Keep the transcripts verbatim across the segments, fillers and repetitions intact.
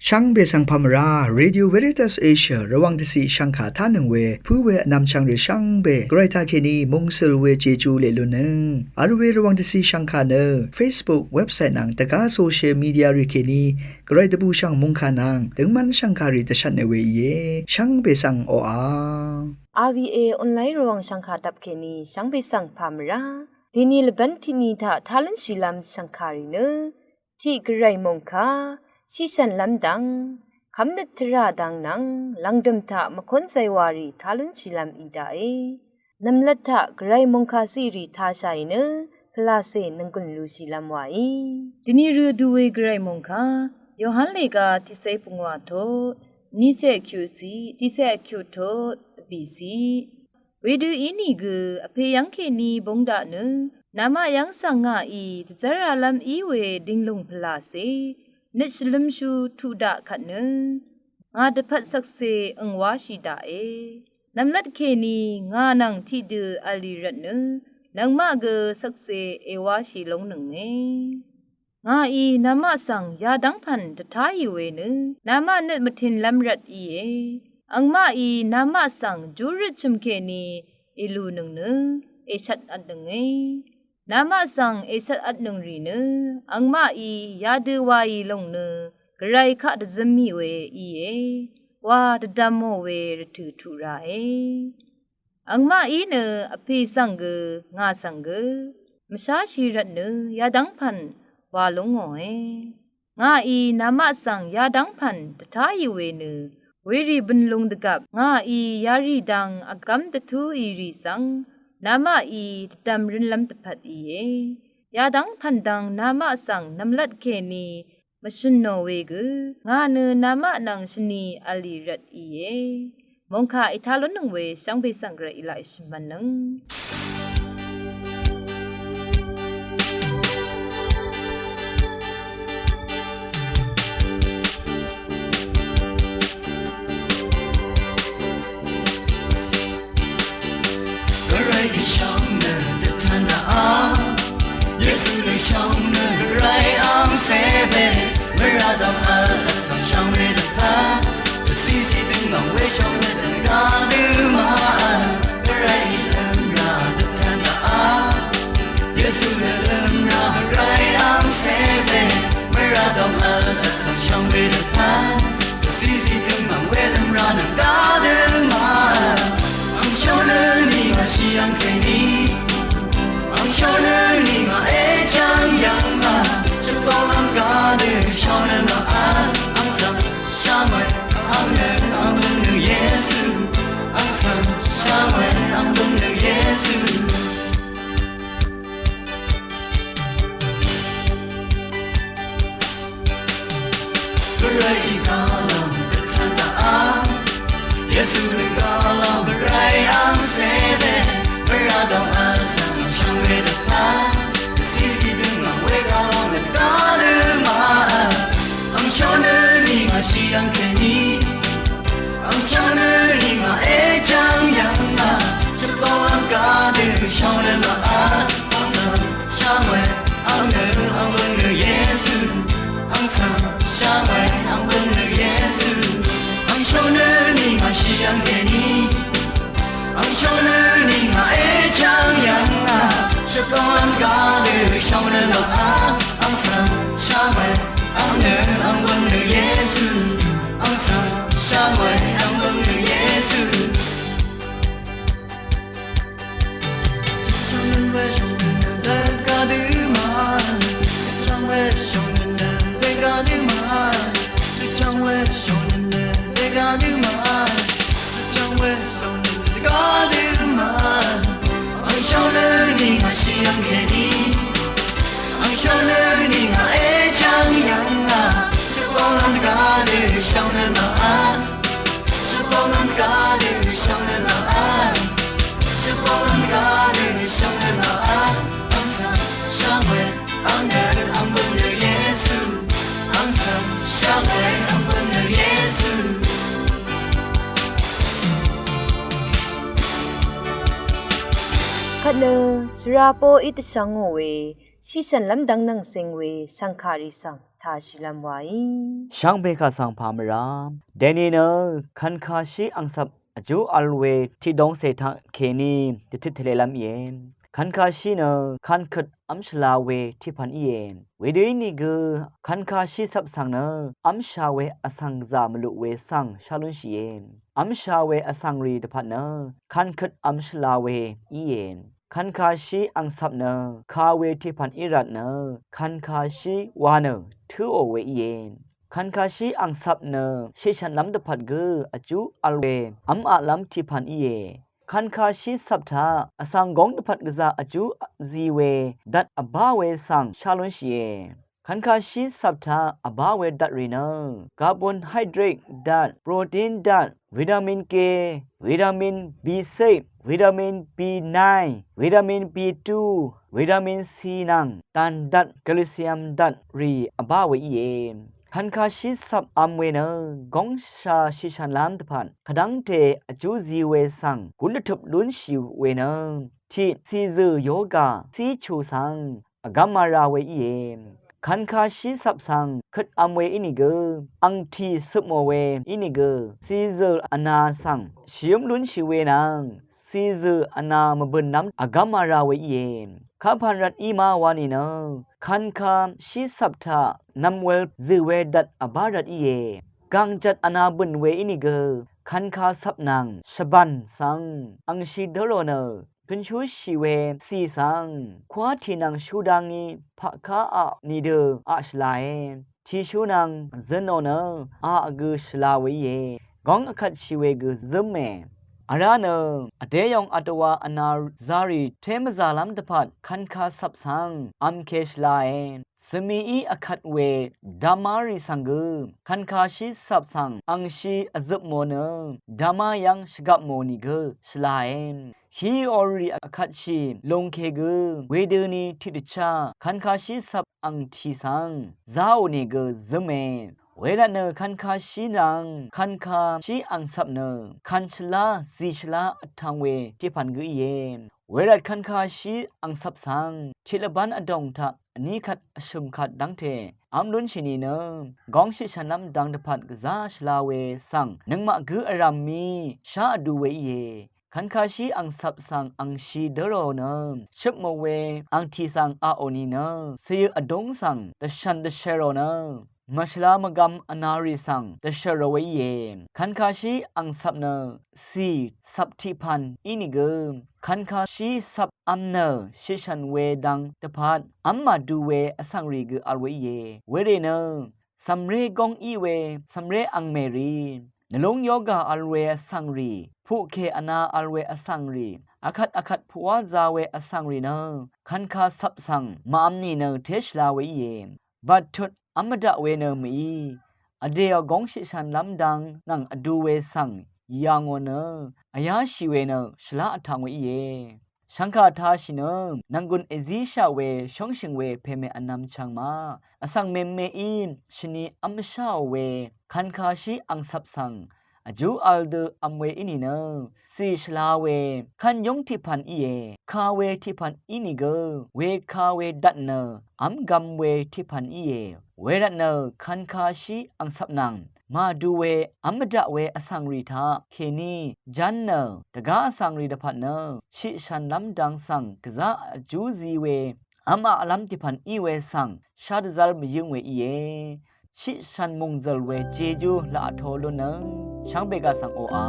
Shvngbe svng pà mvrá, Radio Veritas Asia Rvwàng dvciq shvngkà tánøng we pǿ we vnvmchvng rì shvngbe gvray taqkèní mungsøl we Jeju leq lunnøng vl we Rvwàng dvciq shvngkà nø Facebook, website nvng dvgá social media rì kèní gvray dvbùshv̀ng mòngkà nvng døngmv́n shv̀ngkàrì dvshvtne we íe. Shvngbe svng oqà RVA online Rvwàng shv̀ngkà dvp kèní shvngbe svng pà mvrá. Dèní lvbv́n tiqni taq tá lúnshìlv́m shv̀ngkàrì nø tiq gvray mòngkà, shiqshv̀nlv́m dvng, kv́mnøt tvrà dvng nvng lv̀ngdø̀m taq mvkónzay warì tá lúnshìlv́m í daqe. Nv̀mlat taq gvray mòngkà ziqrì tāshàì nø pvlacè nònggùn lushìlv́m wàí. Dèní rø du we gvray mòngkà, Yohan lèga tiqcé pungwà tut niqcé vkyuqciq, tiqcé vkyuq tut vbìciq. Wedø ínìgø vpè yv́ng kèní bung daq nø, namaq yv́ng svng ngàí dvzv́ralv́m í we dìnglùng pvlacè nøt shvlǿmshú tuq daq kvt nø, ngà dvpvt shvkse ø̀ng wáshì daqe. Nv̀mlat kèní ngà nvng tiqdø v̄l rì rvtnø, nøngmaq gø shvkse èwáshì lóngnønge. Ngàí namaq svng yadv́ng pv̀n dvtáì we nø, namaq nøt mvtinlv́m rvt íe. Angmaqí namaq svng júrøt chø̀m kèní èlùnøng nø, èshvt vtnønge. Namaq svng èshvt vtnøng rì nø, angmaqí yadø wàì lòng nø, gvray kaq dvzøm mì we íe, wa dvdvmò we rvtø̀ tuq ràe. Angmaqí nø vpè svng gø, ngà svng gø, mvsháshì rvtnø, yadv́ng pv̀n wa lúngòe. Ngàí namaq svng yadv́ng pv̀n dvtáì we nø, werì bø̀nlung dvgvp ngàí yarì dang vgv́m dvtúì rì svng, namaqí dvdvm rǿnlv́m dvpvt íe. Yadv́ng pv̀n dang namaq svng nv̀mlat kèní mvshø̀n nò we gø, ngà nø namaq nvng shvni v̄l rì rvt íe. Mòngkà ètá lúnnøng we shvngbe svng gvray í laq èshø̀m mvnøng. Gvray í shvngnø dvtvn daqá, Yesu nø shvngnø gvray angcé we, mvrà dv̀ng vl vsvng shvngbe dvpvt, dvcìcì døngmv̀ng we shvngnø dv̀ngga dø màvl, gvray í lv̀mrà dvtvn daqá, Yesu nø lv̀mrà gvray angcé we, mvrà dv̀ng vl vsvng shvngbe dvpvt, dvcìcì døngmv̀ng we lv̀mrà nø dv̀ngga dø màvl, ang shvngnø ni màshì yv̀ng kèní. Ang shvngnø ni ngà èchv̀ng yv̀ng ngà, shvbóng ang gà dø shvngnø màvl, ang svng shvngwe, ang nø, ang bø̀ng nø Yesu, ang svng shvngwe, ang bø̀ng nø Yesu. Gvray í gvlv̀ng dvtvn daqá, Yesu nø gvlv̀ng gvray angcé we, mvrà dv̀ng vsvng shvngbe dvpvt, dvcìcì døngmv̀ng we gvlv̀ng nø dv̀ngga dø màvl, ang shvngnø ni màshì yv̀ng kèní. Ang shvngnø ni ngà èchv̀ng yv̀ng ngà, shvbóng ang gà dø shvngnø màvl, ang svng shvngwe, ang nø, ang bø̀ng nø Yesu, ang svng shvngwe, ang bø̀ng nø Yesu. Ang shvngnø ni màshì yv̀ng kèní. Ang shvngnø ni ngà èchv̀ng yv̀ng ngà, shvbóng ang gà dø shvngnø màvl, ang svng shvngwe, ang nø, ang bø̀ng nø Yesu, ang svng shvngwe, ang bø̀ng nø Yesu. Ang shvngnø ni ngà shì yv̀ng kèní. Ang shvngnø ni ngà èchv̀ng yv̀ng ngà, shvbóng ang gà dø shvngnø màvl, shvbóng ang gà dø shvngnø màvl, shvbóng ang gà dø shvngnø màvl, ang svng shvngwe, ang nø, ang bø̀ng nø Yesu, ang svng shvngwe, ang bø̀ng nø Yesu. Kvt nø shvra poqí dvshvngò we, shiqshv̀nlv́m dvng nvng cing we shv̀ngkàrì svng kàshìlv́m wàí. Shvngbe kà svng pà mvrá dèni nø kànkashí angcvp vjú vl we tiqdongcè taq kèní dvtøt tvlelv́m íe. Kànkashí nø kànkøt v́mshvla we tiqpv̀n íe. Wedø ínìgø kànkashí cvp svng nø v́msha we vsvng gvzà mvluq we svng shá lúnshìe. V́msha we vsvngrì dvpvt nø kànkøt v́mshvla we íe. Kànkashí angcvp nø ka we tiqpv̀n í rvt nø kànkashí wa nø tǿò we íe. Kànkashí angcvp nø shiqshv̀nlv́m dvpvt gø vjú vl we v́m aqlv́m tiqpv̀n íe. Kànkashí cvp taq vsvng góng dvpvt gvzà vjú zi we dvt vbá we svng shá lúnshìe. Kànkashí cvp taq vbá we dvtrì nø carbohydrate dvt, protein dvt, vitamin K, vitamin B six, vitamin B nine, vitamin B two, vitamin C nvng dàn dvt, calcium dvtrì vbá we íe. Kànkashí cvp vm we nø góngsha shiqshv̀nlv́m dvpvt kvdv́ngte vjú zi we svng gún dvtøp lúnshì we nø tiq cìzø̀ yoga cí chu svng vgv́m mara we íe. Kànkashí cvp svng køt vm we ínìgø angtì cøpmò we ínìgø cìzø̀ vna svng shìǿm lúnshì we nvng cìzø̀ vna mvbø̀nlv́m vgv́m mara we íe. Kapàn rvt í ma wa nìnø kànkashí cvp taq nvmwel zø̀ we dvt vbá rvt íe. Gàngjvt vna bø̀n we ínìgø kànka cvp nvng shvbàn svng angshi dǿ rò nø kønshúshì we cì svng kwá tì nvng shú dá ngí paqká aq nìdø aq shvlae. Tìshú nvng zønò nø aq gø shvla we íe. Góng vkvtshì we gø zǿme. Vrá nø vdeyòng vdvwa vna zarì té mvzàlv́m dvpvt kànka cvp svng vmke shvlae. Svmií vkvt we damarì svng gø kànkashí cvp svng angshi vzøpmò nø dama yv́ng shvgapmò nìgø shvlae. Hí orì vkvtshì lùngke gø wedøni tiqdvchá kànkashí cvp angtì svng záò nìgø zǿme. Wervtnø kànkashí nvng kànkashí angcvp nø kànshvlá zìshvlá vtvng we tiqpv̀n gø íe. Wervt kànkashí angcvp svng tiqlvbán vdòng taq vní kvt vshø̀m kvt dv́ngte v́m lúnshì nìnø góng shiqshv̀nlv́m dang dvpvt gvzá shvla we svng nøngmaq gǿ vrv̀m mí shá vdu we íe. Kànkashí angcvp svng angshi dǿ rò nø shøpmò we angtì svng aqò nìnø cìyø vdúng svng dvshv̀n dvshv̀r rò nø mvshvla mvgvm vnarì svng dvshv̀r rò we íe. Kànkashí angcvp nø cì cvp tiqpv̀n ínìgø kànkashí cvp vm nø shiqshv̀n we dang dvpvt v́m màdu we vsvngrì gø vl we íe. Werì nø cv̀mré góng í we cv̀mré angmèrì, nvlúng yoga vl we vsvngrì, puqkè vna vl we vsvngrì, akvt akvt puqwá za we vsvngrì nø kànka cvp svng màvm nìnø té shvla we íe. Bvttut v́m mvdaq we nø mø̀í vdèò góng shiqshv̀nlv́m dang nvng vdu we svng yà ngò nø vyáshì we nø shvlá vtvng we íe. Shvngkà tashì nø nv̀nggùn èzíshaq we shóngshø̀ng we pèmè vnvm chvng ma vsvng mèmeí shvni v́msháò we kànkashí angcvp svng vjú vl dø vm we í nìnø cì shvla we kv́n yúng tiqpv̀n íe. Ka we tiqpv̀n í nìgø weka we dvt nø v́mgvm we tiqpv̀n íe. Wervtnø kànkashí angcvp nvng màdu we v́m mvdaq we vsvngrì taq kèní ján nø dvgá vsvngrì dvpvt nø shiqshv̀nlv́m dang svng gvzá vjú zi we v́m aqlv́m tiqpv̀n í we svng shá dvzv́r mvyǿng we íe. Shiqshv̀n mùngzø̀l we jejú laq vtō lúnnøng shvngbe gaq svng oqà.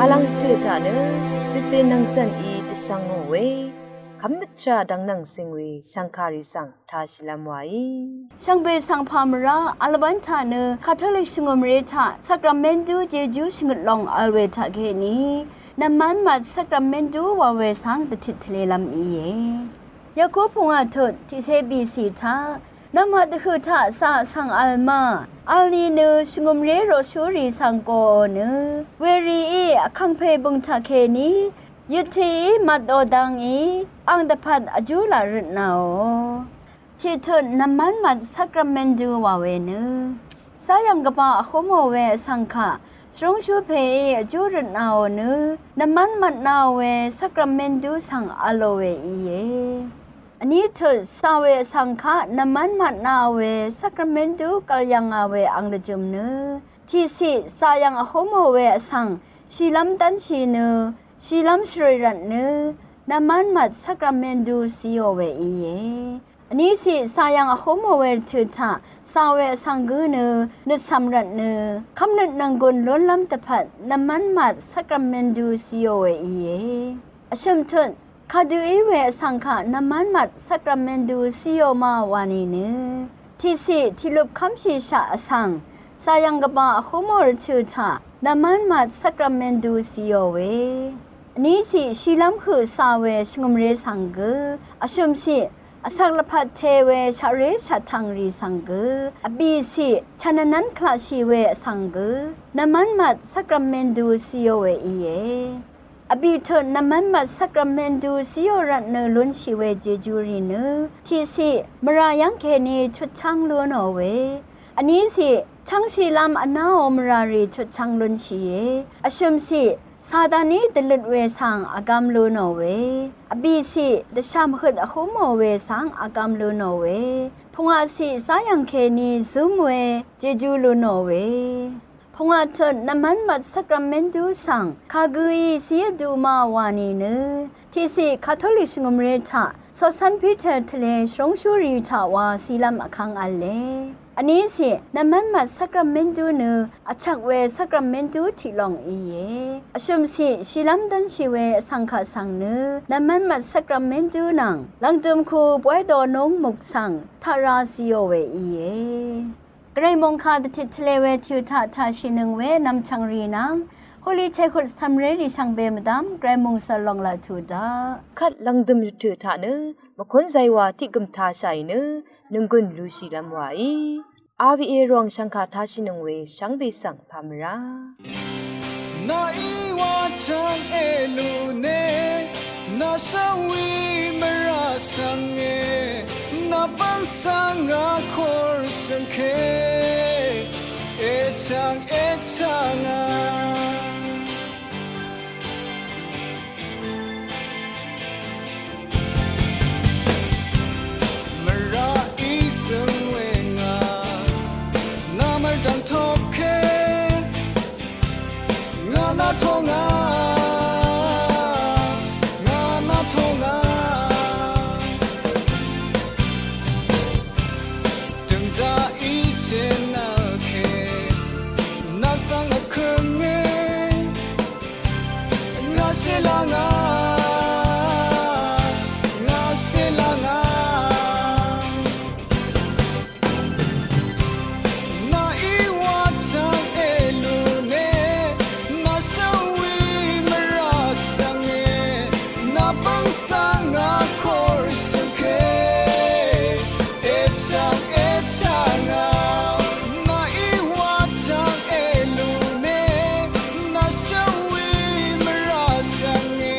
Vlvng tø taq nø, cìcè nvngcv̀n í dvshvng ngò we, kv́mnøt tvrà dvng nvng cing we, shv̀ngkàrì svng tāshìlv́m wàí. Shvngbe svng pà mvrá, vl bv́n taq nø, Katolik shvngø̀mré taq, sakramentu jejú shvngøt long vl we taqkèní, nvmv́n mvt sakramentu wa we svng dvtit tvlelv́m íe. Yaku pungwà tut tiqcé bìcì taq, nvmvt dvhø̀ taq cà svng vl ma, vl nìnø shvngø̀mré roqshúrì svng goò nø, werií vkàngpè bø̀ng taqkèní, yøttií mvtò dangí, ang dvpvt vjú laq røtnaò. Tiqtut nvmv́n mvt sakramentu wa we nø, cà yv̀ng gvbà vhúmò we vsvng kaq, shvrúngshú pèí vjú røtnaò nø, nvmv́n mvtnaò we sakramentu svng vlò we íe. Vní tut cà we vsvng kaq nvmv́n mvtnaò we sakramentu gv̀l yv̀ngà we ang dvjø̀m nø, tiqciq cà yv̀ng vhúmò we vsvng, shìlv́m dv́nshì nø, shìlv́m shvrø̀ì rvtnø, nvmv́n mvt sakramentu cìò we íe. Vníciq cà yv̀ng vhúmò we rvtø̀ taq, cà we vsvng gǿ nø, nøtcv̀m rvtnø, kv́mnøt nv̀nggùn lúnlv́m dvpvt, nvmv́n mvt sakramentu cìò we íe. Vshø̀m tut, kadø í we vsvng kaq nvmv́n mvt sakramentu cìò ma wa nìnø, tiqciq tiqlup kv́mshìshaq vsvng, cà yv̀ng gvbà vhúmò rvtø̀ taq, nvmv́n mvt sakramentu cìò we. Vníciq shìlv́m høq cà we shvngø̀mré svng gø, vshø̀mciq, vsak lvpat te we shaqré shaqtv̀ngrì svng gø, vbìciq, chv̀n vnv́n klaqshì we vsvng gø, nvmv́n mvt sakramentu cìò we íe. Vbìtut nvmv́n mvt sakramentu cìò rvtnø lúnshì we jejurì nø, tiqciq, mvrà yv́ng kèní chutchv́ng lúnò we, vníciq, chv́ngshìlv́m vnáò mvràrì chutchv́ng lúnshìe, vshø̀mciq, Sataní dvløt we svng vgvm lúnò we, vbìciq, dvshàm høt vhúmò we svng vgvm lúnò we, pungwàciq, cà yv̀ng kèní zǿm we, jejú lúnò we. Pungwà tut nvmv́n mvt sakramentu svng, kagǿí cí vdu ma wa nìnø, tiqciq Katolik shvngø̀mré taq, coqcv́n Piter tvlē shvrúngshúrì taq wa cìlv́m vkv́ng v̄le. Vníciq, nvmv́n mvt sakramentu nø, vchvk we sakramentu tiq long íe. Vshø̀mciq, shìlv́m dv́nshì we vsvng kaq svng nø, nvmv́n mvt sakramentu nvng, lv̀ngdø̀m ku bwáy dō núng muk svng, taq ra cìò we íe. Gvray mòngkà dvtit tvlē we tø̀ taq taqshìnøng we nvmchv̀ngrì nvng, holy childhood cv̀mrérì shvngbe mvdv́m, gvray mòngsv̀l long laq tuq daq. Kvt lv̀ngdø̀m rvtø̀ taq nø, mvkúnzay wa tiq gø̀m tāshàì nø, nònggùn lushìlv́m wàí. R V A Rvwàng shv̀ngkà tāshìnøng we shvngbe svng pà mvrá. Nàí wa chvng èlùne, nà shvwi mvrà svnge, nà bv́ng svng ngà kor svngke, èchvng èchvng ngà. Mvrà í svng we ngà, nà mvrdv̀ng toke, ngà nà tongà, ngà nà tongà. Døngzà í shø̀n nvke, nà svng vkønge, ngà shèlvngà, ngà shèlvngà. Nàí wa chvng èlùne, nà shvwi mvrà svnge, nà bv́ng svng ngà kor svngke, èchvng èchvng ngà. Nàí wa chvng èlùne, nà shvwi mvrà svnge,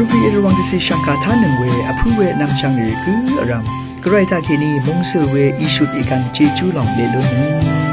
Rvgaq Rvwàng dvcì shv̀ngkà tánøng we vpǿ we nvmchvng rì gǿ vrv̀m, Gvray taqkèní mungsøl we ìshut ìgv̀n Jejú lòng leq lúnnøng.